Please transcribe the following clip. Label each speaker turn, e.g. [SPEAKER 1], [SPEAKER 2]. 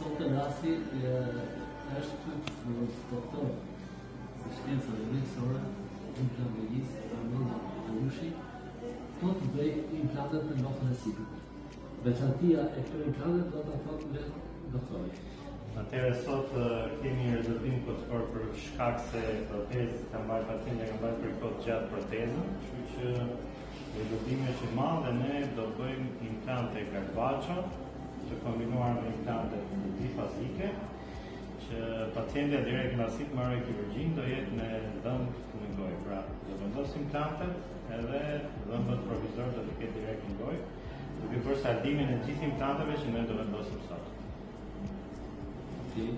[SPEAKER 1] Sot rasti është doktor i shkencave mjekësore, implantologjist Armando Alushi, do të bëjë implantet në lopën e sipërme. Veçantia e këtyre implanteve do ta thotë vetë doktori.
[SPEAKER 2] Atëherë sot kemi një rezultim kockor për shkak se protezë ka mbajt pacientja ka mbajt për kohë gjatë protezën, kështu që rezultimi është i madh dhe ne do bëjmë implante Carvacho të kombinuar me implante bifazike që pacientja direkt mbasi të mbarojë kirurgjinë do jetë me dhëmbë në gojë. Pra, do vendos implantet edhe dhëmbët provizor do t'i ketë direkt në gojë, duke bërë saldimin e gjithë implanteve që ne do vendosim sot.
[SPEAKER 1] Okej.